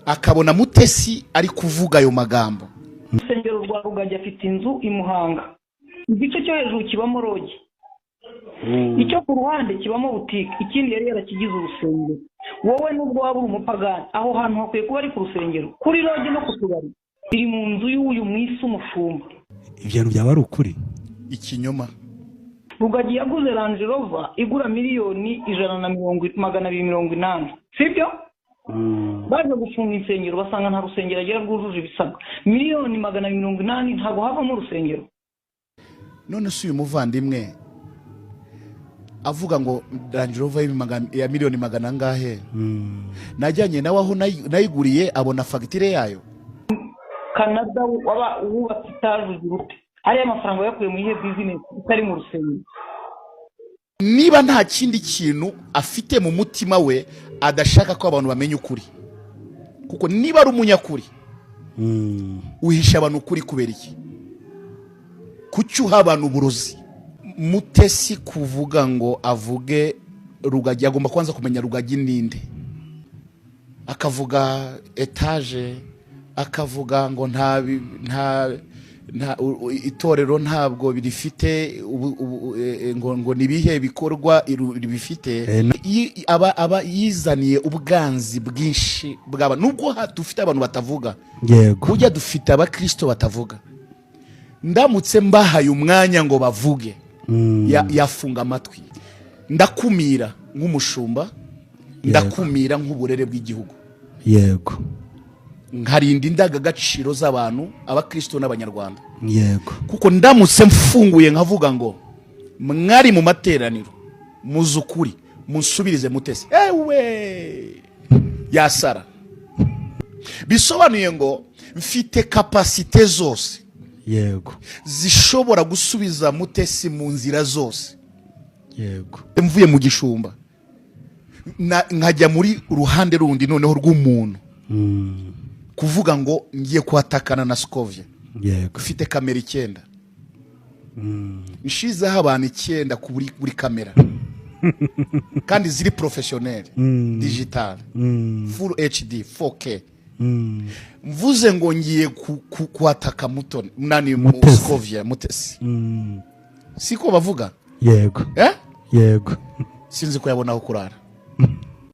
Akabona Mutesi ari kuvuga ayo magambo. Urusengero rwa Rugagi, afite inzu i Muhanga, igice cyo hejuru kibamo lodge, icyo ku ruhande kibamo butike, ikindi yari yarakigize urusengero. Wowe nubwo waba uri umupagani, aho hantu hakwiye kuba ari ku rusengero, kuri lodge no ku tubari, biri mu nzu y'uyu mwisi umushumba. Ibyo bintu byaba ari ukuri? Ikinyoma. Rugagi yaguze Range Rover igura miliyoni ijana na mirongo 280, sibyo? Baje gufunga insengero, basanga nta rusengero agira rwujuje ibisabwa. Miliyoni 280 ntabwo havamo urusengero. None se uyu muvandimwe avuga ngo Range Rover ya miliyoni magana angahe, najyanye nawe aho nayiguriye, abona fagitire yayo? Canada waba wubatse etaje, ugira ute? Ariya mafaranga wayakuye mu iyihe bizinesi itari mu rusengero? Niba nta kindi kintu afite mu mutima we, adashaka ko abantu bamenya ukuri, kuko niba ari umunyakuri, uhisha abantu ukuri kubera iki? Kuki uha abantu uburozi? Mutesi kuvuga ngo avuge Rugagi, agomba kubanza kumenya Rugagi ninde. Akavuga etaje, akavuga ngo nta itorero ntabwo rifite ngo ni ibihe bikorwa ribifite. Aba yizaniye ubwanzi bwinshi bw'aba, nubwo dufite abantu batavuga. Burya dufite abakristo batavuga. Ndamutse mbahaye umwanya ngo bavuge, yafunga amatwi. Ndakumira nk'umushumba, ndakumira nk'uburere bw'igihugu, nkarinda indangagaciro z'abantu, abakristo n'abanyarwanda, kuko ndamutse mfunguye nkavuga ngo mwari mu materaniro, muzi ukuri, munsubirize Mutesi, ewe yasara. Bisobanuye ngo mfite capacité zose zishobora gusubiza Mutesi mu nzira zose. Mvuye mu gishumba, nkajya muri uruhande rundi noneho rw'umuntu, kuvuga ngo ngiye kuhatakana na Scovia, ufite kamera 9, nshizeho abantu 9 ku buri kamera, kandi ziri professionnel, digital, full HD, 4K, mvuze ngo ngiye kuhataka Mutoni nani mu Mutesi. Scovia Mutesi, siko bavuga? Yego. Eh? Yego. Sinzi ko yabona aho kurara.